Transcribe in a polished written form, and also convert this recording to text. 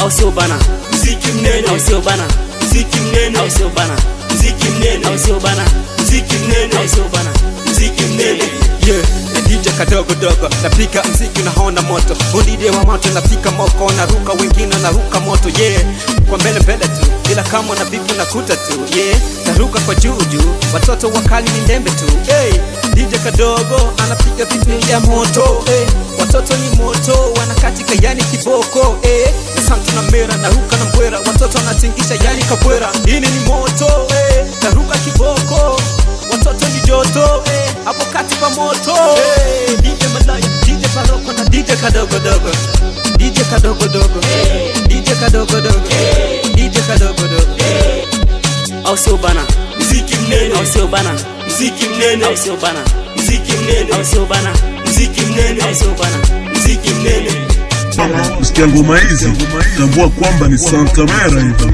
Au sio bana? Mziki mnene. Au sio bana? Mziki mnene. Au sio bana? Mziki mnene. Au sio bana? Mziki mnene. Au sio bana? Mziki mnene. Yeah, na DJ kadogo dogo napika mziki naona moto unide wa moto napika moko naruka wengine naruka moto, yeah, kwa mbele mbele tu ila kama na vipu nakuta tu, yeah, naruka kwa juu juu, watoto wakali ni ndembe tu, hey, DJ kadogo anapiga vitu ya moto, hey, watoto ni moto wanakatika yani kiboko, hey, na santu na mera naruka na mbwera, watoto wanatingisha yani kabwera, ini ni moto, hey, naruka kiboko, watoto ni joto, eh, hapo kati pa moto, eh, DJ Malaya, DJ Paroko na DJ kadogo dogo, DJ kadogo dogo, DJ kadogo dogo, DJ kadogo dogo. Au sio bana? Mziki mnene. Au sio bana? Mziki mnene. Au sio bana? Mziki mnene. Au sio bana? Mziki mnene. Au sio bana? Mziki mnene. Kusikia ngoma hizi, tambua kwamba ni Santa Mera hivi.